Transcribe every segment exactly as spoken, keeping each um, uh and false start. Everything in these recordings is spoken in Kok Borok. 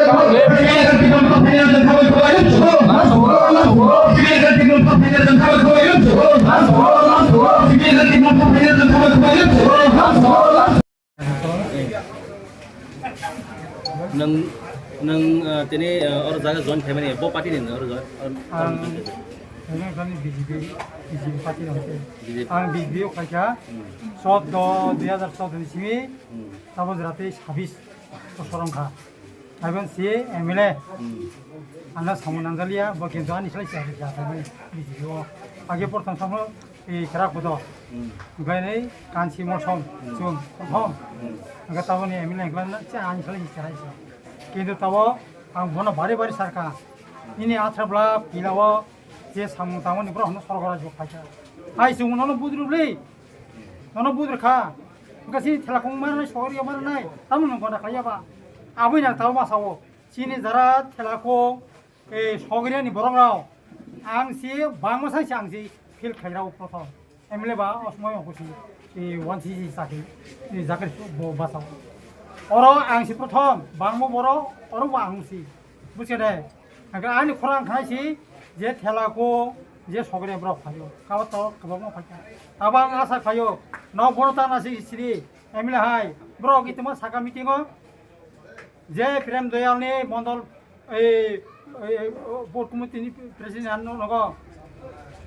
Nang, nang, ah, tini, ah, or jaga join khaimani, bo party ni or jaga, or, or Ang, ang kani B J P, B J P party ni hote. B J P. Ang B J P o khaikha, Hmm. Chaudo, dui hazar chaudo ni simi, Hmm. Tabo jora tei sabis bosor wngkha. Haiban si M L A. Hmm. Ano samung nangjalia, bo kintu ani salai siya siya, haiban B J P o. Age portham samung, eh, kerak bodo. Hmm. Hingke nei kansi mosom, Hmm. chwng, porthom. Hmm. Hingke taboni M L A hingke na, cha ani salai siya siya. Kintu tabo ang bono bari bari sarka. Nini athra bla pila o je samung tangmani borok hwnwi sorgo rajyo khaikha. Hai chwng nono budrubli. Nono budrukha. Hingke si thela kong marnai, sogri marnai. Tamo nang gona khlaiya ba. Aboni nang tabo masa o. Chini jara thela kong, eh, sogri ni borok rao. Ang si bangma sai si ang si feel khlai rao prothom. M L A ba osmoi ongko si, eh, one C C chakri, eh, jakri bo basa o. Oro ang si prothom, bangma borok, oro bo ang si. Buchkha de? Hingke ani khorang khnai si je thela ko, je sogre borok phaio. Kabo to kwbangma phaikha. Abo ang asa khaio. Nok bono ta nasi siri, M L A hai. Borok itimo saka meeting o je Prem Doyal ni mondol, ei, ei, ei, board committee ni president ano nogo.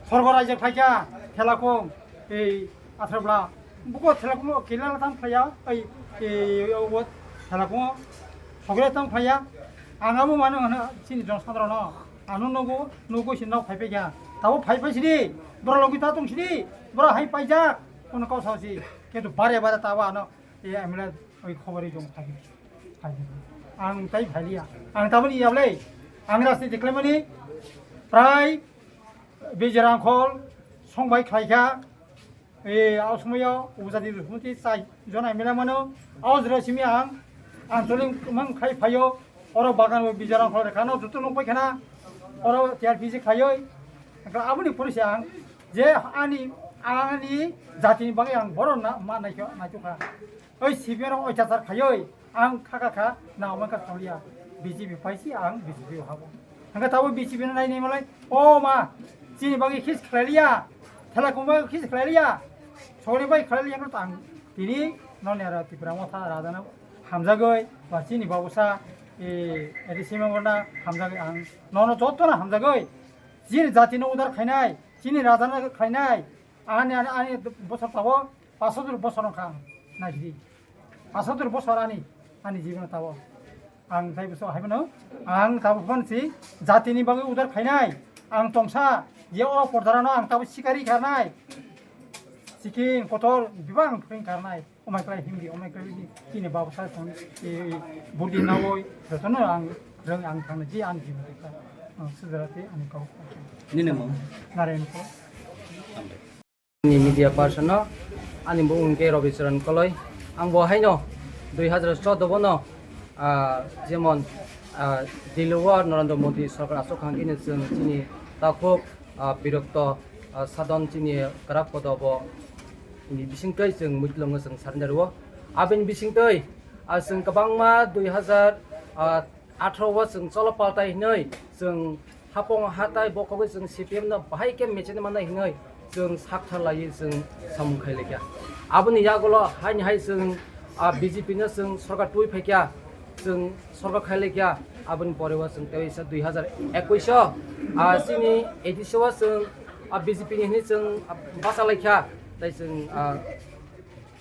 Sorgo raijak phaikha, thela ko, ei, Athra bla, buko thela kumo kila tam phaya, ai, e, o thela kumo sogre tam phaya. Ang abo mano hana chini jon sadro no. Ano nogo, nogo sin nok phai phaya. Tabo phai phai sidi, bro logi ta tong sidi, bro hai paijak, kono kau sa si. Ketu bare bare tabo ano, e, amla oi khobori jong phai. Phai. Ang tai phai liya. Ang tabo ni yablei. Ang rasti dekle mani, prai, Bijrang khol, song bai khlai kha. E, o somoyo Upajati Dusmati chai jona mela mano. O jora simi ang, ang toli mang khai phaio. Oro bagan bo bijarang khore khano joto nung pai khana. Oro T R P C khaioi. Aboni pori se ang je ani, ani jatini bagwi ang boron na ma naikha, naikha. Oi C P M rok oitachar khaioi. Ang kha kha kha, na omo kha tongya, B J P paisi ang B J P o habo. Hingke tabo B J P no nai nai malai, o ma, chini bagwi khis khlai liya, thela kung bagwi khis khlai liya, sogri bai khlai liya no tang. Tini no nera Tipra Motha rajana hamjagoi, ba chini babusa, e, edi sima gona hamjagoi ang, nono joto na hamjagoi, chini jati no udar khainai, chini rajana khainai, ani, ani, ani bosor tabo, paso dur bosor no kha ang, nai di. Pasatur bosor ani, ani jibon tabo. Ang tai bosor hai mano, ang tabo phone si jatini bagwi udar khainai. Ang tongsa, je o pordarano ang tabo sikari kharnai. Sikin kotor bibang pring kharnai. Omai klai hindi, omai klai hindi. Kini babu sai phone, e, e, burdi nawoi, jotono ang reng ang thangna ji ani jibon ta. Ang sudarati ani kau. Nini mung? Naren ko. Ni media person no, ani bumung khe Rabi Charan Koloi. Ang bo haino dui hazar choudo bono, ah, jemon, ah, Delhi o Narendra Modi sorkar aswk hang khe chwng chini takhuk, ah, birokto, ah, sadon chini kwrak kodo bo ni bisingtwi chwng muitlongo chwng surrender o. Aboni bisingtwi, ah, chwng kwbangma dui hazar, ah, atharo o chwng cholo paltai hinwi chwng hapong hatai bokhogwi chwng C P M no bahai khe mecheni mannai hinwi chwng sakthar laiwi chwng samung khai laikha. Aboni yagulo haini hai chwng, ah, B J P no chwng sorkar twi phaikha, chwng sorkar khai laikha. Aboni pore o chwng teisa dui hazar ekush o, ah, chini A D C o chwng, ah, B J P ni hinwi chwng, ah, bacha laikha. Tai chwng, ah,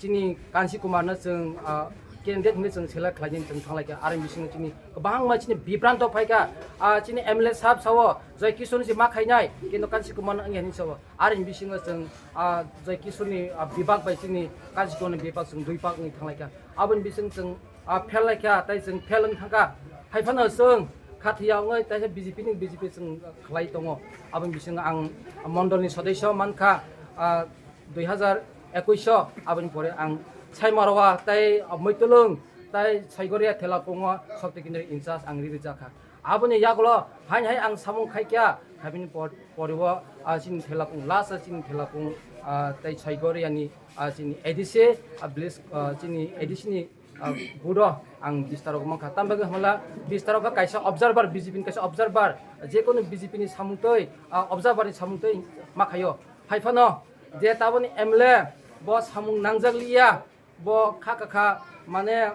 chini Kansi Kumar no chwng, ah, candidate hinwi chwng select khlainani chwng thanglaikha. Aroni bisingo chini kwbangma chini bibranto phaikha. Ah, chini M L A sahab sao Joy Kishore ni se ma khainai, kintu Kansi Kumar no wngya hinwi sao. Aroni bisingo chwng, ah, Joy Kishore ni, ah, bibak bai chini Kansi Kumar ni bibak chwng dui pak wngwi thanglaikha. Aboni bising chwng, ah, fail laikha, tai chwng fail wng thangkha. Haiphano chwng khathiya wngwi taisa B J P ni B J P chwng khlai tongo. Aboni bisingo ang mondol ni sodesyo mankha, ah, dui hazar ekush o, aboni pore ang Saimarwa tei Muitulung tei Saigoria Thela Kongo Shakti Kendra in charge ang riri jakha. Aboni yagulo haini hai ang samung khaikha, habini por-, pore o, ah, chini Thela Kong, last o chini Thela Kong, ah, tei Saigoria ni, ah, chini A D C, ah, village, ah, chini A D C ni ah, budo ang bistarok mankha. Tamo bagwi hwnla bistarok kaisa observer, B J P ni kaisa observer, je kono B J P ni samung twi, ah, observer ni samung twi makhaio. Hai phano je taboni M L A bo samung nangjak liya, bo kha kha kha, mane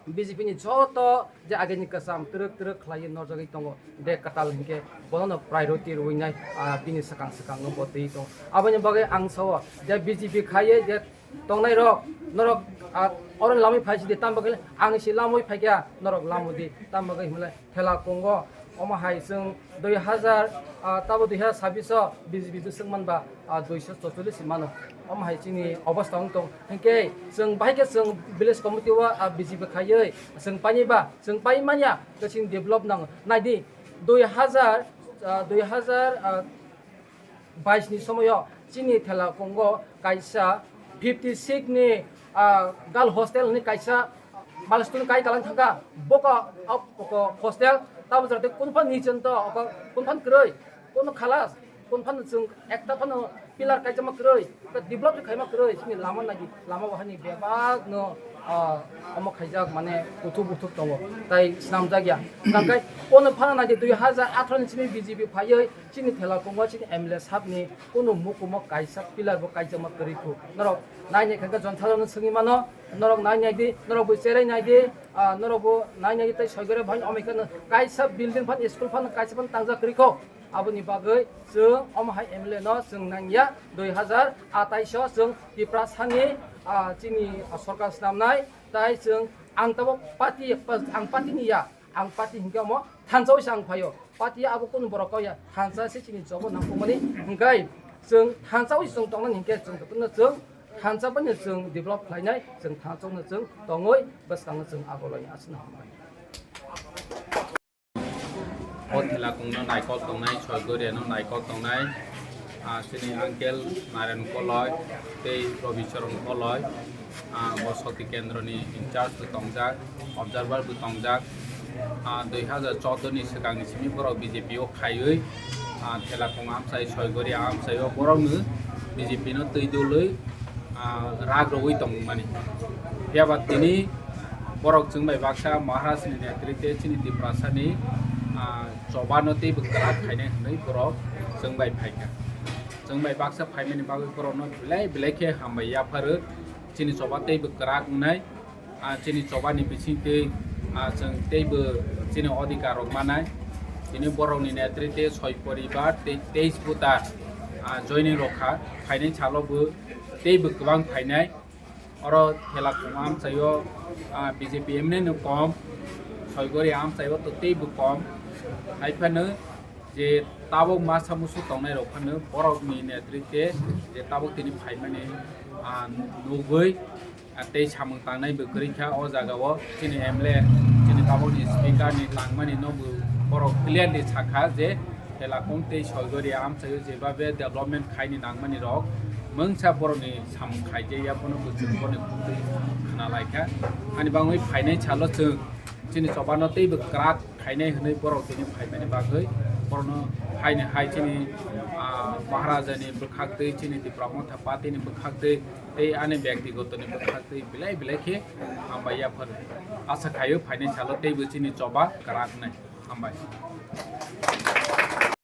B J P ni joto je ageni kwcham twrwk twrwk khlaiwi norjagwi tongo, de kwtal hinkhe bono no priority rwinai, ah, bini swkang swkang no bo twi tongo. Aboni bagwi ang sao je B J P khaiwi je tongnai rok, norok, ah, oro lamwi phai sidi, tamo bagwi ang si lamwi phaikha, norok lamwi di, tamo bagwi hwnle Thela Kongo, omo hai chwng dui hazar, ah, tabo dui hazar sabbish o B J P bwswk manba, ah, duiso chorchollis mano. Omo hai chini obostha wng tong. Hinkhe chwng bahai khe chwng village committee o, ah, B J P khaiwi chwng painai ba, chwng pai manya, khe chini develop nango. Naidi, dui hazar, ah, dui hazar, ah, bais ni somoyo chini Thela Kongo kaisa fifty six ni, ah, girl hostel ni kaisa milestone kai kalang thangkha. Boko, ok, oko hostel tamo jora tei kunuphan nichon to, oko kunuphan kwrwi, kunu khalas, kunuphan chwng ekta phano pillar kaijama kwrwi, ta develop khaima kwrwi, chini lama nagi, lama bahani bebak no, ah, omo khaijak, mane kuthuk buthuk tongo, tai snamjak ya. Tangkai kono phano nagi dui hazar atharo ni simi B J P phaiwi chini Thela Kongo chini M L A sahab ni kunu mukumo kaisa pillar bo kaijama kwrwi khu. Norok nainai kha khe Jon Thalano swngwi mano, norok nainai di, norok bo cherai nai di, ah, norok bo nainai di tei soigore bhai omai kheno kaisa building phan school phan kaisa phan tangjak kwrwi kho. Aboni bagwi chwng omo hai M L A no chwng nangya dui hazar atais o chwng Tiprasani, ah, chini, ah, sorkar snamnai tai chwng ang tabok party, ang party ni ya, ang party hinkhe omo thansa wisa ang phaio. Party abo kunu borok kok ya, thansa se chini jobo nang kumani hinkhe chwng thansa wisa chwng tongnani hinkhe chwng jotono chwng thansa bai no chwng develop khlainai, chwng thansa no chwng tongwi bwskango chwng abo lai aswk no hambai. O Thela Kongno naikol tongnai, Soigoriano naikol tongnai, ah, chini uncle Naren Koloi tei Robi Charan Koloi, ah, bo Shakti Kendroni in charge bo tongjak, observer bo tongjak. Ah, dui hazar choudo ni swkangni simi borok B J P o khaiwi, ah, Thela Kong amchai, Soigori amchai o borokno B J P no twi dului, ah, rak rwui tongmani. Phiya ba tini borok chwng bai baksa Maharaj ni netrite chini Tiprasa ni, ah, choba no teibo kwrak khainai hwnwi borok chwng bai phaikha. Chwng bai baksa phaimani bagwi borok no belai belai khe hambai yapharo. Chini choba teibo kwrak wngnai, ah, chini choba ni bising twi, ah, chwng teibo chini odhikar rok manai. Tini borok ni netrite soi poribar tei teis voter, ah, joining rok kha, phainai salo bo teibo kwbang phainai. Oro Thela Kong amchai o, ah, B J P M N no kom, Soigori amchai o to teibo kom. Hai phano je tabok masa musu tongnai rok phano borok ni netrite je tabok tini phaimani, ah, nugwi, ah, tei samung tangnai bo kwrwi kha o jaga o. Chini M L A, chini tabok ni speaker ni tangmani no bo borok clearly sakha je Thela Kong tei Soigori amchai o jebabe development khaini nangmani rok mungsa borok ni samung khaijaya, bono bo chwng boni khukti khna laikha. Ani bangwi phainai salo chwng chini choba no teibo kwrak khainai hwnwi borok tini phaimani bagwi borokno haini hai chini, ah, Maharaja ni bwkhak twi, chini Tipra Motha Party ni bwkhak twi tei ani byaktigoto ni bwkhak twi belai belai khe hambai yaphar. Asa khaio phainai salo teibo chini choba kwrak wngnai. Hambai.